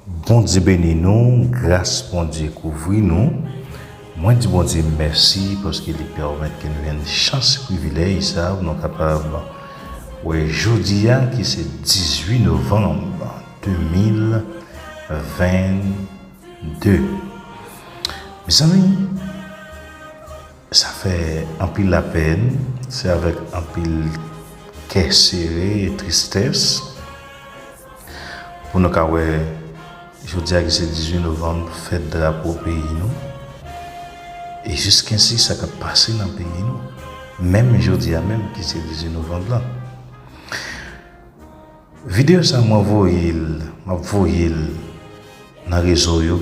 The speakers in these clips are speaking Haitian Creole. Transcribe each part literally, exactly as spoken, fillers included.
Bondye beni nou, gras Bondye kouvri nou. Mwen di Bondye mèsi paske li pèmèt ke nou jwenn chans, privilèj sa pou nou kapab wè jodi a ki se dizuit novanm de mil venn de. Mezanmi, sa fè anpil lapèn, se avèk anpil kè sere e tristès pou nou ka wè jodi a ki se dizuit novanm, fèt drapo peyi nou. E jiskensi sa k ap pase nan peyi nou, menm jodi a menm ki se dizuit novanm lan. Videyo sa mwen voye l, m ap voye l nan rezo yo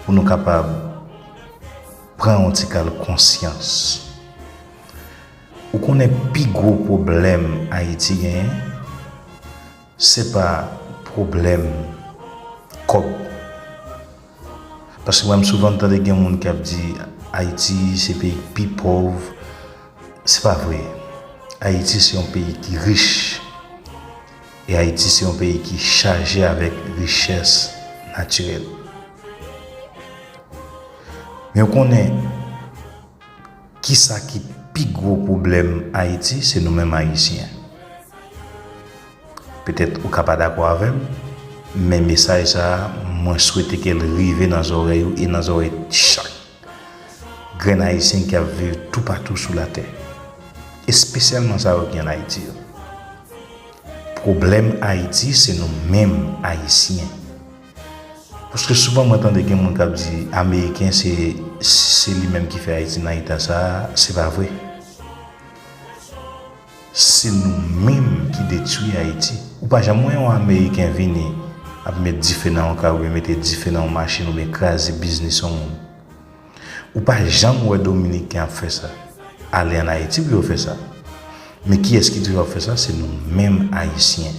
pou nou kapab pran yon ti kal konsyans. Ou konnen pi gwo pwoblèm Ayiti genyen, se pa pwoblèm kòb. Paske mwen, m souvan tande gen moun k ap di Ayiti se peyi k pi pòv. Se pa vre. Ayiti se yon peyi ki rich. E Ayiti se yon peyi ki chaje avèk richès natirèl. Men w konnen kisa ki pi gwo pwoblèm Ayiti? Se nou menm Ayisyen. Petèt ou ka pa dakò avè m, men mesaj sa a, mwen swete ke l rive nan zòrèy ou e nan zòrèy chak grenn Ayisyen k ap viv toupatou sou latè, espesyalman sa yo ki ann Ayiti yo. Pwoblèm Ayiti, se nou menm Ayisyen. Paske souvan mwen tande gen moun k ap di Ameriken se, se li menm ki fè Ayiti nan eta sa a, se pa vre. Se nou menm ki detwi Ayiti. Ou pa janm wè yon Ameriken vini ap met dife nan yon kay oubyen mete dife nan yon machin oubyen kraze biznis yon moun. Ou pa janm wè Dominiken ap fè sa. Ale ann Ayiti pou yo fè sa. Men kiyès ki toujou ap fè sa? Se nou menm Ayisyen.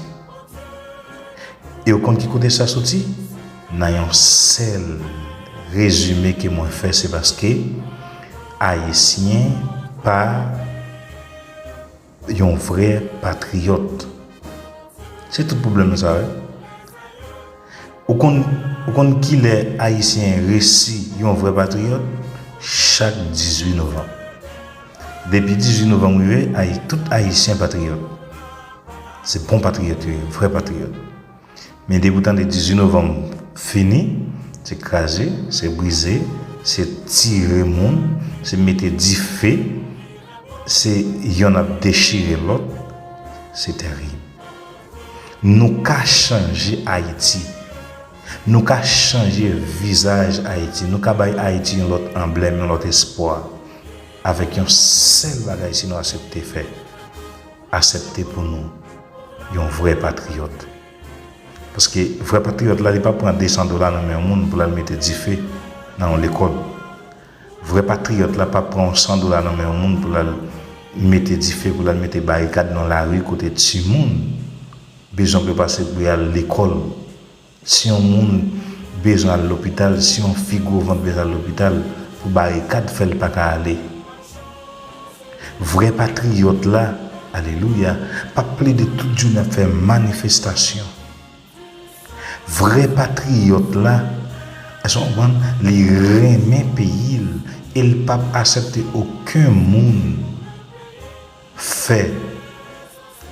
E w konn ki kote sa soti? Nan yon sèl rezime ke mwen fè, se paske Ayisyen pa yon vrè patriyòt. Se tout pwoblèm nou sa, wi. Ou konn, ou konn kilè Ayisyen resi yon vrè patriyòt? Chak dizuit novanm. Depi dizuit novanm rive, Ayi-, tout Ayisyen patriyòt. Se bon patriyòt yo ye, vrè patriyòt. Men depi w tande dizuit novanm fini, se kraze, se brize, se tire moun, se mete dife, se yonn ap dechire lòt, se tèrib. Nou ka chanje Ayiti. Nou ka chanje vizaj Ayiti. Nou ka bay Ayiti yon lòt anblèm, yon lòt espwa. Avèk yon sèl bagay, si nou aksepte fè, aksepte pou nou yon vrè patriyòt. Paske vrè patriyòt la, li pa pran de san dola nan men yon moun pou l al mete dife nan yon lekòl. Vrè patriyòt la pa pran yon san dola nan men yon moun pou l al mete dife, pou l al mete barikad nan lari kote timoun bezwen pou yo pase pou y al lekòl. Si yon moun bezwen al lopital, si yon fi gwo vant bezwen al lopital, pou barikad fè l pa ka ale. Vrè patriyòt la, alelouya, p ap plede tout jounen ap fè manifestasyon. Vrè patriyòt la, èske w konprann? Li renmen peyi l e l p ap aksepte okenn moun fè,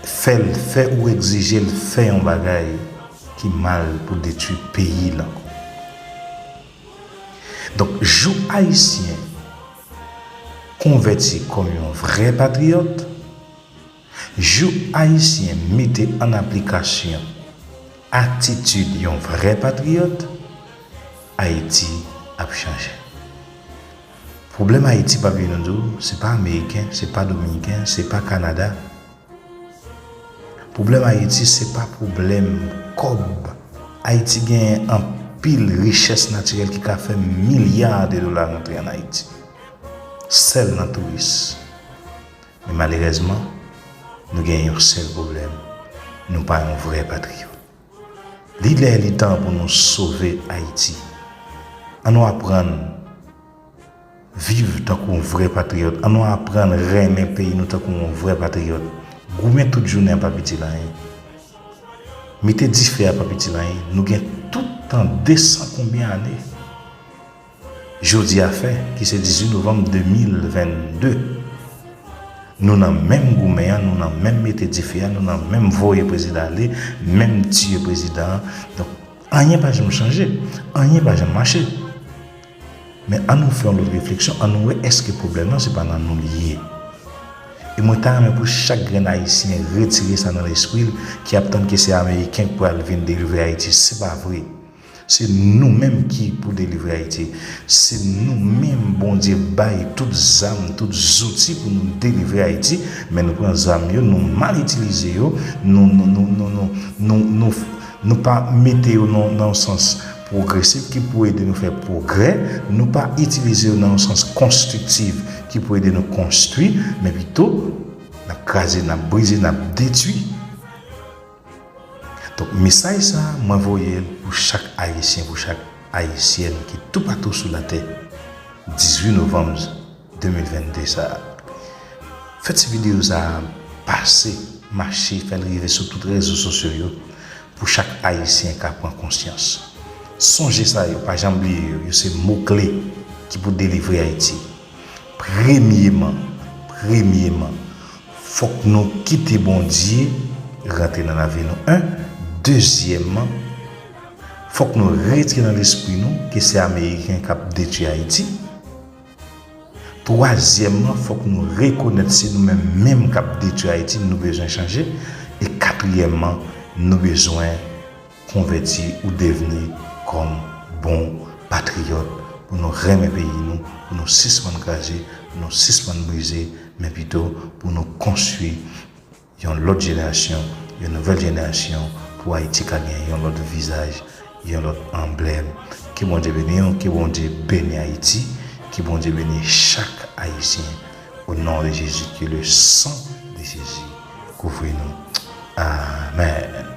fè l, fè ou egzije l fè yon bagay ki mal pou detwi peyi l ankò. Donk, jou Ayisyen konvèti kòm yon vrè patriyòt, jou Ayisyen mete an aplikasyon atitid yon vrè patriyòt, Ayiti ap chanje. Pwoblèm Ayiti, pa bliye nou di w, se pa Ameriken, se pa Dominiken, se pa Kanada. Pwoblèm Ayiti, se pa pwoblèm kòb. Ayiti genyen anpil richès natirèl ki ka fè milya de dola rantre ann Ayiti. Sèl nan touris. Men malerèzman, nou gen yon sèl pwoblèm. Nou pa yon vrè patriyòt. Li lè, li tan pou nou sove Ayiti. Ann nou aprann viv tankou yon vrè patriyòt. Ann nou aprann renmen peyi nou tankou yon vrè patriyòt. Goumen tout jounen an pa itil anyen. Mete dife a p ap itil anyen. Nou gen tout tan de san konbyen ane jodi a fè, ki se dizuit novanm de mil vennde. Nou nan menm goumen an, nou nan menm mete dife a, nou nan menm voye prezidan ale, menm tiye prezidan an. Donk, anyen pa janm chanje, anyen pa janm mache. Men ann nou fè yon lòt refleksyon, ann nou wè èske pwoblèm nan se pa nan nou li ye. E mwen ta renmen pou chak grenn Ayisyen retire sa nan lespri l, ki ap tann ke se Ameriken k pral vin delivre Ayiti. Se pa vre. Se nou menm ki pou delivre Ayiti. Se nou menm Bondye bay tout zam, tout zouti pou nou delivre Ayiti, men nou pran zam yo, nou mal itilize yo, nou, nou, nou, nou, nou, nou, nou, nou pa mete yo nan, nan yon sans pwogresif ki pou ede nou fè pwogrè, nou pa itilize yo nan yon sans konstriktif ki pou ede nou konstwi, men pito n ap kraze, n ap brize, n ap detwi. Donk, mesaj sa a, mwen voye l pou chak Ayisyen, pou chak Ayisyèn ki toupatou sou latè, dizuit novanm de mil vennde sa a. Fè ti videyo sa a pase, mache, fè l rive sou tout rezo sosyo yo, pou chak Ayisyen ka pran konsyans. Sonje sa yo, pa janm bliye yo, yo se mo kle ki pou delivre Ayiti. Premyeman, premyeman, fòk nou kite Bondye rantre nan lavi nou. En. Dezyèmman, fòk nou retire nan lespri nou ke se Ameriken k ap detwi Ayiti. Twazyèmman, fòk nou rekonèt se nou menm menm k ap detwi Ayiti, nou bezwen chanje. E katriyèmman, nou bezwen konvèti ou devni kòm bon patriyòt pou nou renmen peyi nou, pou nou sispann kraze, pou nou sispann brize, men pito pou nou konstwi yon lòt jenerasyon, yon nouvèl jenerasyon, pou Ayiti ka gen yon lòt vizaj, yon lòt anblèm. Ke Bondye beni w, ke Bondye beni Ayiti, ke Bondye beni chak Ayisyen. Au nom de Jésus, que le sang de Jésus couvre nous. Amen.